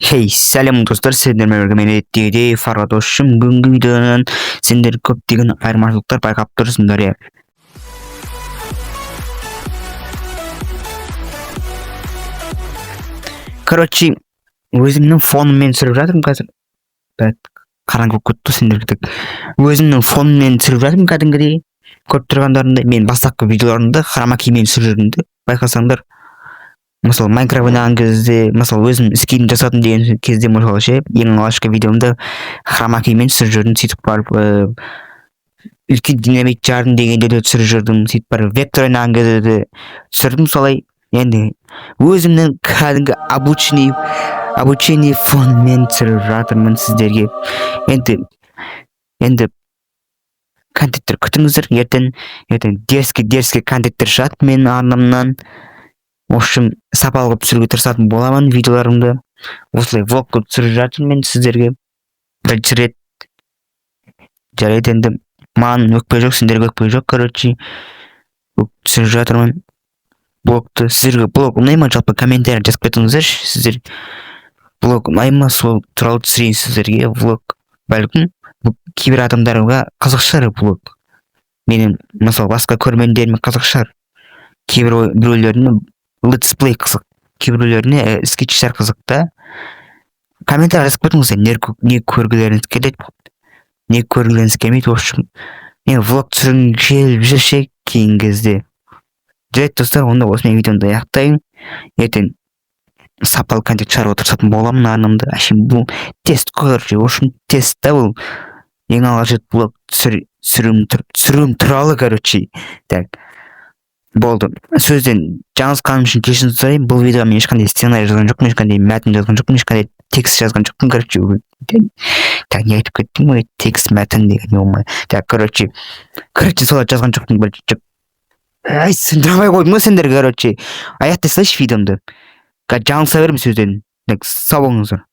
Хей, сәлем, достар! Сіздермен бірге мен әдеттегідей Фархат. Үшін бүгінгі видеодан сендер көптеген айырмашылықтар байқап тұрсыңдар, иә. Короче, өзімнің фоныммен түсіріп жатырмын қазір. Бәт, қараңғы болып кетті сендерге. Так, өзімнің фоныммен түсіріп жатырмын кәдімгідей. Көріп тұрғандарыңдай, мен бастапқы видеоларымды хромакимен түсіріп жүрдім де, байқасаңдар. Мысалы, Майнкрафт ойнаған кезде, мысалы, өзім скин жасадым деген кезде, мысалы ше, ең алғашқы видеомды хромакимен түсіріп жүрдім. Сөйтіп барып, үлкен динамит жардым дегенде де түсіріп жүрдім. Сөйтіп барып, вектор ойнаған кезде де түсірдім солай. Енді өзімнің кәдімгі обучение фонымен түсіріп жатырмын сіздерге. Енді контенттер күтіңіздер. Ертең дерзкий контенттер шығады менің арнамнан. В общем, сапалы қылып түсіруге тырысатын боламын видеоларымды. Осылай влог қылып түсіріп жатырмын мен сіздерге бірінші рет. Жарайды, енді маған өкпе жоқ, сендерге өкпе жоқ. Короче, түсіріп жатырмын блогты. Сіздерге блог ұнай ма жалпы? Комментарий жазып кетіңіздерші. Сіздер блог ұнай ма, сол туралы түсірейін сіздерге влог. Бәлкім, бұл кейбір адамдарға қызық шығар блог. Менің, мысалы, басқа көрермендеріме қызық шығар. Кейбір біреулеріне летсплей қызық, кейбіреулеріне скетчтер қызық та. Комментарий жазып кетіңіздер, не көргілеріңіз келеді, не көргілеріңіз келмейді. В общем, мен влог түсіргім келіп жүр ше кейінгі кезде. Жарайды, достар, онда осымен видеомды аяқтайын. Ертең сапалы контент шығаруға тырысатын боламын арнамда. Әшейін бұл тест қой, короче. В общем, тест та бұл, ең алғаш рет блог түсіруім туралы. Короче, так, болды. Сөзден жаңылысқаным үшін кешірім сұраймын. Бұл видеоға мен ешқандай сценарий жазған жоқпын, ешқандай мәтін жазған жоқпын, ешқандай текст жазған жоқпын. Короче, так, не айтып кеттім ғой, текст, мәтін деген не? Так, короче, солай жазған жоқпын. Короче, ай, түсіндіре алмай қойдым ғой сендерге. Короче, аяқтай салайыншы видеомды, қазір жаңылыса беремін сөзден. Так, сау болыңыздар.